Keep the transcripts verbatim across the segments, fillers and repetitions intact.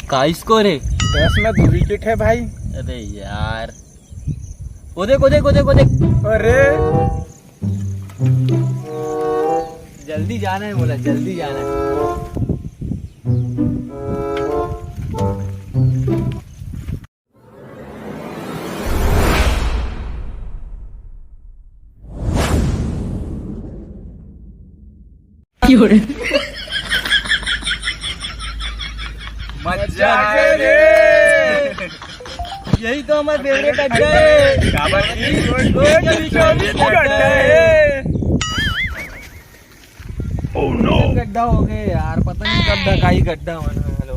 का स्कोर है? दस में दो विकेट है भाई। अरे यार, वो देख, वो देख, वो देख, वो देख। अरे, जल्दी जाना है बोला, जल्दी जाना है। मजा आए रे। यही तो हमारा फेवरेट अड्डा है। काबर की? रोड के बीचों बीच अड्डा है। गड्ढा हो गए यार, पता नहीं कब ढकाई गड्ढा होना है। हेलो।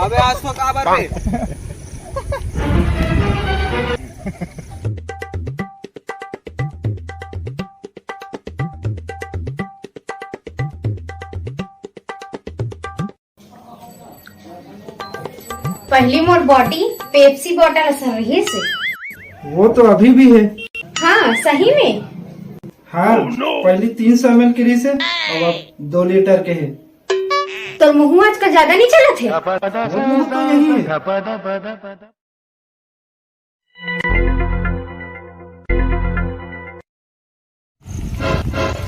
अबे आज तो काबर पे। पहली मोर बॉडी पेप्सी बॉटल असन रहिस हे। वो तो अभी भी है। हाँ, सही में। हाँ, पहली तीन सौ एम एल की रहिस हे, अब अब दो लीटर के है। तोर मुँह आजकल ज्यादा नहीं चलत है। वो मुँह तो यही है।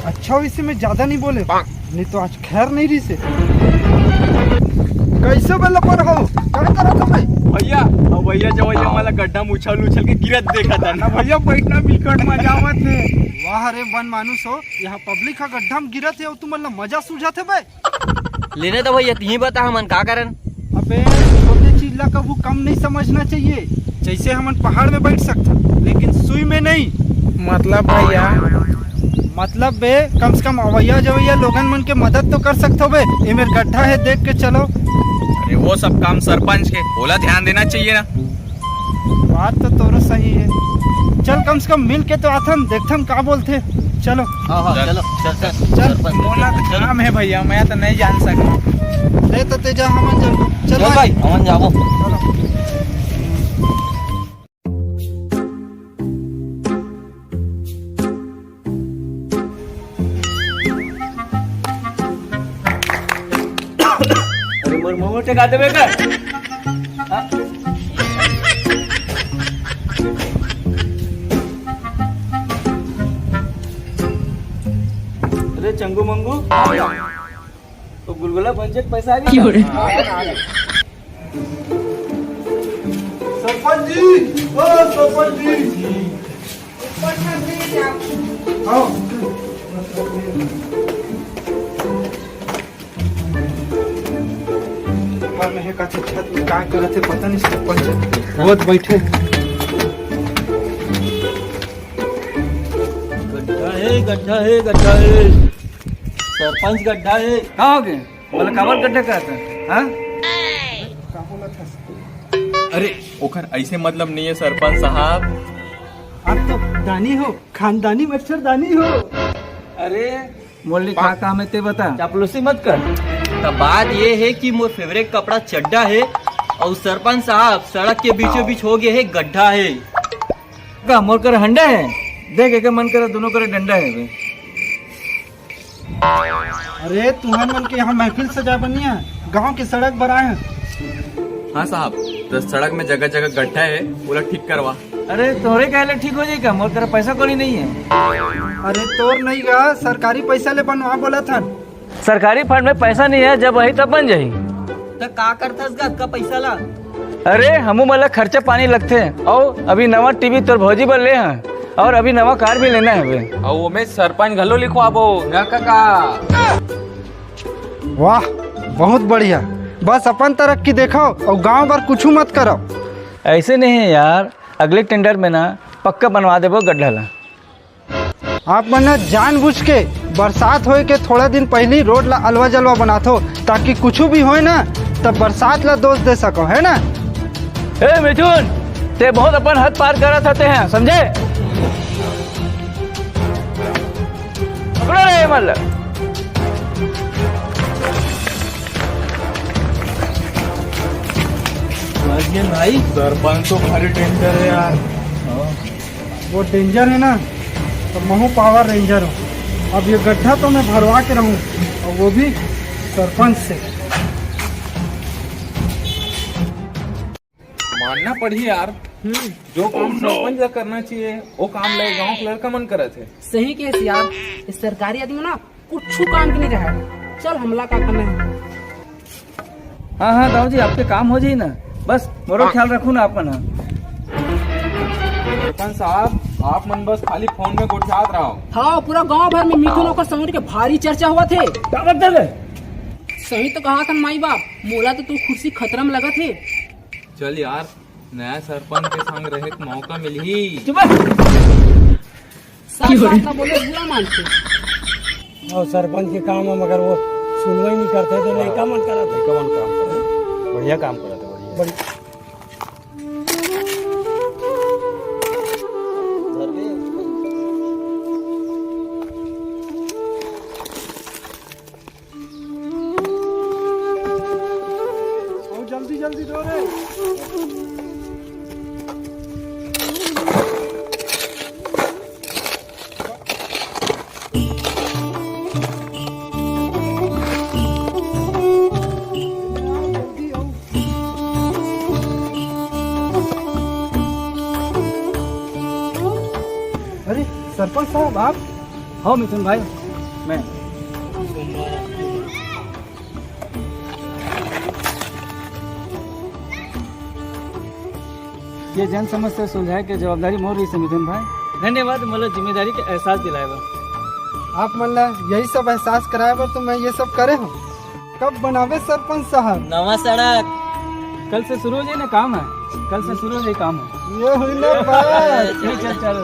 अच्छा, वैसे मैं ज्यादा नहीं बोले, नहीं तो आज खैर नहीं रहिस हे। कैसे बल्ला पर हो? क्या करत हो भाई? भैया, अब भैया जब भैया वाला गड्ढा में उछल उछल के गिरत देखा था ना। भैया बैठना बिकट मजा आवत है। वाह रे बन मानुस हो, यहाँ पब्लिक हा गड्ढा में गिरत है और तुमन ला मजा सूझत है बे। लेने तो भैया, तिही बता हमन का करन। अबे, छोटे चीज ला कभू कम नहीं समझना चाहिए। जैसे हमन पहाड़ में बैठ सकथन, लेकिन सुई में नहीं। मतलब भैया? मतलब बे, कम से कम अवैया जवैया लोगन मन के मदद तो कर सकथो बे। ए मेर गड्ढा है, देख के चलो। अरे वो सब काम सरपंच के, ओला ध्यान देना चाहिए ना। बात तो तोरो सही है। चल, कम से कम मिल के तो आथन, देखथन का बोलथे। चलो। हाँ, हाँ, चल। चलो, चल, चल, चल, सरपंच, मोला चल, तो चल। काम है भैया, मैं तो नहीं जान सकता। ले तो तेजा, हमन जाबो। चल चल भाई। भाई, हमन जाबो। चलो। अरे मोर मोमो टेका देबे का? हाँ? अरे चंगू मंगू, तो गुलगुला पंचे के पैसा आ गया? सरपंच जी, ओ सरपंच जी। आओ। ऊपर में है, कथे छत में का करत है, पता नहीं, सरपंच बहुत बैठे। गड्ढा है, गड्ढा है, गड्ढा है। सरपंच गड्ढा है। का हो गए? बोले, काबर गड्ढा करत है? हाँ? अरे, ओकर ऐसे मतलब नहीं है सरपंच साहब। आप तो दानी हो, खानदानी मच्छरदानी हो। अरे, मोर ले का काम है ते बता। चापलूसी मत कर। त बात ये है कि मोर फेवरेट कपड़ा चड्डा है और सरपंच साहब, सड़क के बीचों बीच हो गए है गड्ढा है। का मोर कर हंडा है? देख, एक मन करे दोनों करे डंडा है बे। अरे, तुहन मन के यहाँ महफिल सजा बनिया, गांव के सड़क बर आए हैं। हाँ साहब, तो सड़क में जगह जगह गड्ढा है, पूरा ठीक करवा। अरे, तोरे कहले ठीक हो जाई का? मोर करा पैसा कौड़ी नहीं है। अरे, तोर नहीं गा, सरकारी पैसा ले बनवा बोला था। सरकारी फंड में पैसा नहीं है, जब वही तब बन जाई। त का करथस गा अतका पैसा ला? अरे, हमू मन ला खर्चा पानी लगथे। अउ अभी नवा टीवी तोर भौजी बर ले हन, और अभी नवा कार भी लेना है बे। अउ ओमे सरपंच घलो लिखवाबो ना काका। वाह, बहुत बढ़िया। बस अपन तरक्की देखो और गांव बर कुछ मत करो। ऐसे नहीं है यार, अगले टेंडर में ना पक्का बनवा देबो गड्ढा ला। आप मन ह जानबूझ के बरसात होए के थोड़ा दिन पहिली रोड ला अलवा जलवा बनाथो, ताकि कुछु भी होए ना, तब बरसात ला दोष दे सको, है ना? ए मिथुन, ते बहुत अपन हद पार करत हते हैं, समझे? पकड़ो रे ये मन ला। भाई, सरपंच तो भारी डेंजर है यार। वो डेंजर है ना, तो महू पावर रेंजर हूँ। अब ये गड्ढा तो मैं भरवा के रहूँ, और वो भी सरपंच से। मानना पड़ही यार, जो काम सरपंच ला करना चाहिए, वो काम ले गांव के लड़का मन करत हे। सही कहे यार, ये सरकारी आदमी ना कुछ काम के नहीं रहा। चल, हमला का करना है? हाँ हाँ दाऊ जी, आपके काम हो जाई ना, बस मोरो ख्याल रखू ना अपन। हाँ सरपंच साहब, आप मन बस खाली फोन में गोठियात रहो। हाँ, पूरा गांव भर में मिथुन ओकर संगरी के भारी चर्चा हुआ थे। का बात है? सही तो कहा था माई बाप, मोला तो तू कुर्सी खतरा में लगा थे। चल यार, नया सरपंच के संग रहे के मौका मिलही। चुप। सब बात ना बोले, बुरा मानते। और सरपंच के काम है, मगर वो सुनवाई नहीं करते, तो लड़का मन करत है। लड़का मन काम करत है। बढ़िया काम करत है, बढ़िया। बड़ी आओ, जल्दी जल्दी दो रे। अरे सरपंच साहब, आप? हाँ मिथुन भाई, मैं। ये जन समस्या सुलझाए के जवाबदारी मोर रही, मिथुन भाई। धन्यवाद, मोला जिम्मेदारी के एहसास दिलाए बर। आप मन ला यही सब एहसास कराए बर तो मैं ये सब करे हूँ। कब बनावे सरपंच साहब? नवा सड़क। कल से शुरू हो जाए ना काम है, कल से शुरू हो जाए काम है। ये हुई ना बात। नहीं, चल चल।